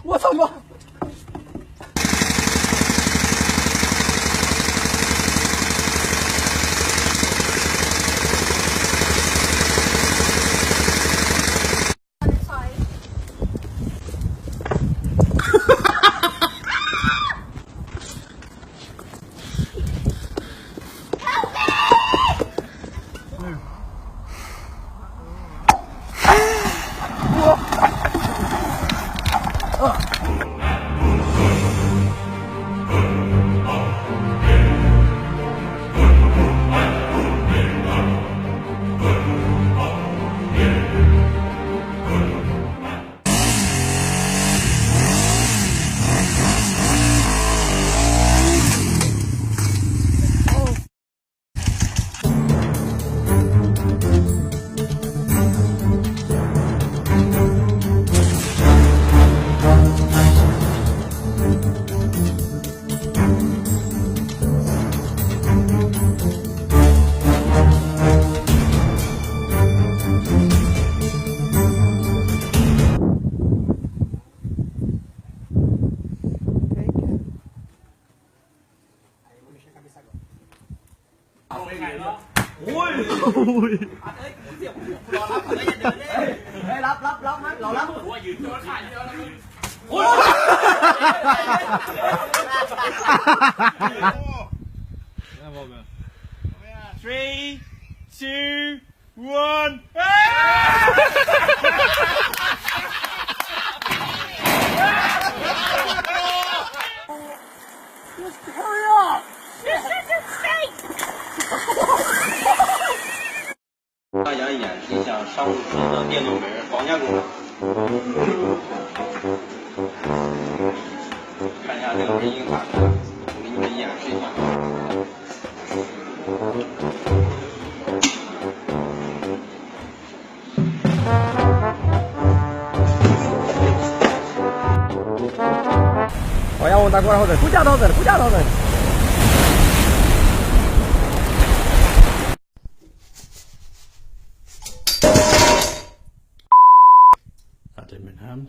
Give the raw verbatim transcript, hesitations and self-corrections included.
What's up, man? Three, two, one. Hurry up! This isn't safe! 大家一起向上市的电动门黄家路。看一下这个人影卡车，我给你们演示一下。Kuya, unta ko, Jose. Kuya, Jose. Kuya, Jose. Ate Menham.